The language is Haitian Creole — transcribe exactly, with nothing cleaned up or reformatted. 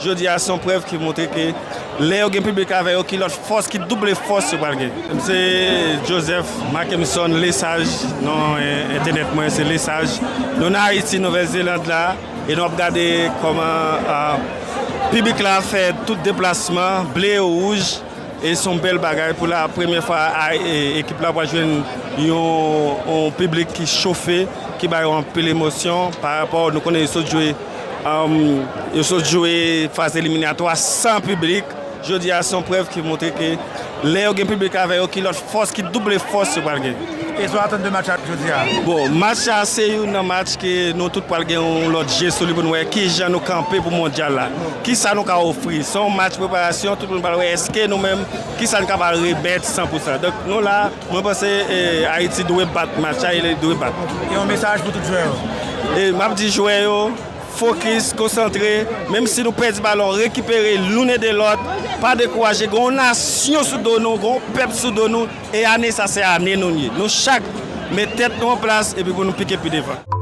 Jodi a se yon prèv ki montre ke lè yo gen piblik avè yo, ki lòt fòs, ki double fòs yo pral gen. M se Joseph Mackenson Lesage, non, eh, entènèt mwen se Lesage. Nou nan Ayiti, Nouvèl Zeland la, e nou ap gade kòman, ah, piblik la fè tout deplasman, ble, wouj, e se yon bèl bagay. Pou la premyè fwa, a, e, ekip la pral jwenn yon, yon piblik ki chofe, ki ba yo anpil emosyon pa rapò, nou konnen yo sot jwe, um, yo sot jwe faz eliminatwa san piblik. Jodi a se yon prèv ki montre ke lè yo gen piblik avè yo, ki lòt fòs, ki double fòs yo pral gen. E sa w atann de match la jodi a? Bon, match la se youn nan match ke nou tout pral gen yon lòt je sou li pou nou wè kijan nou kanpe pou mondyal la. Kisa nou ka ofri? Se yon match preparasyon, tout moun pral wè èske nou menm, kisa n kapab remèt san pou san. Donk, nou la, mwen panse, eh, Ayiti dwe bat match la, e li dwe bat. E yon mesaj pou tout jwè yo? E m ap di jwè yo, fokis, konsantre, menm si nou pèdi balon, rekipere, l'un et de l'autre, pa dekouraje, gen yon nasyon sou do nou, gen yon pèp sou do nou, e ane sa se ane nou ye. Nou chak met tèt nou an plas epi pou nou pike pi devan.